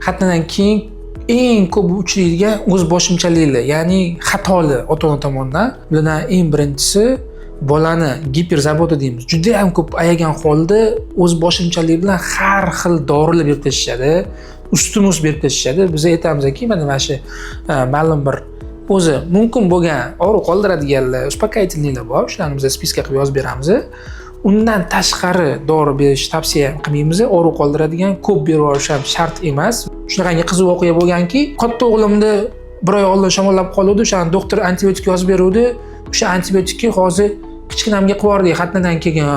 Xatnadan keyin eng ko'p uchraydigan o'zboshimchaliklar, ya'ni xatolar ota ona tomonidan. Bulardan eng birinchisi bolani гиперзабота deymiz, juda ham ko'p ayagan holda o'zboshimchalik bilan har xil dorilar berib tashlashadi, ustma ust berib tashlashadi. Biz aytamizki, mana shu ma'lum bir o'zi mumkin bo'lgan og'riq qoldiradiganlar, успокоительный lar bor, shularni biz списка qilib yozib beramiz. Undan tashqari dori berish tavsiya qilmaymiz. Og'riq qoldiradigan ko'p berib yuborish ham shart emas. Shunaqangi qiziq voqea bo'lganki, katta o'g'limni bir oy oldin shamollab qoluvdi. O'shani doktor antibiotik yozib beruvdi. O'sha antibiotikni hozir kichkinamga qilib yubordik xatnadan keyin,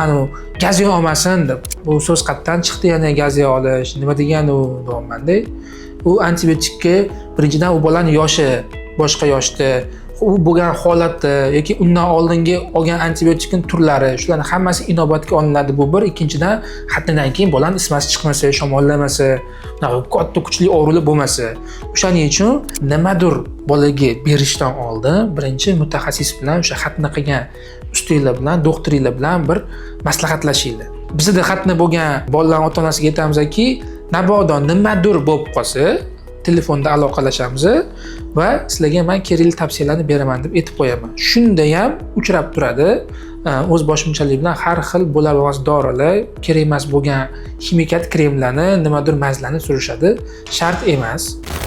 anavi gazi olmasin deb. Bu so'z qayerdan chiqdi yana, gazi olish nima degani u, deyapmanda. U antibiotikka birinchidan u bolani yoshi boshqa yoshda, u bo'lgan holati yoki undan oldingi olgan antibiotikning turlari, shularni hammasi inobatga olinadi. Bu bir. Ikkinchidan, xatnadan keyin bolani isitmasi chiqmasa, shamollamasa, unaqa katta kuchli og'riqlar bo'lmasa. O'shaning uchun nimadir bolaga berishdan oldin birinchi mutaxassis bilan, o'sha xatna qilgan ustinglar bilan, doktoringlar bilan bir maslahatlashinglar. Bizada xatna bo'lgan bolalarni ota onasiga aytamizki, mabodo nimadir bo'lib qolsa, telefonda aloqalashamiz va sizlarga man kerakli tavsiyalarni beraman deb aytib qo'yaman. Shunda ham uchrab turadi, o'z boshimchalik bilan har xil bo'lar bo'lmas dorilar, kerak emas bo'lgan ximikat kremlarni, nimadir mazlarni surishadi. Shart emas.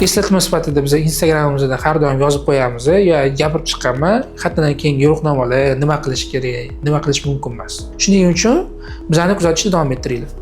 Eslatma sifatida biz Instagramimizda har doim yozib qo'yamiz yo gapirib chiqqanman, xatnadan keyingi yo'riqnomalar, nima qilish kerak, nima qilish mumkin emas. Shuning uchun bizani kuzatishda davom ettiringlar.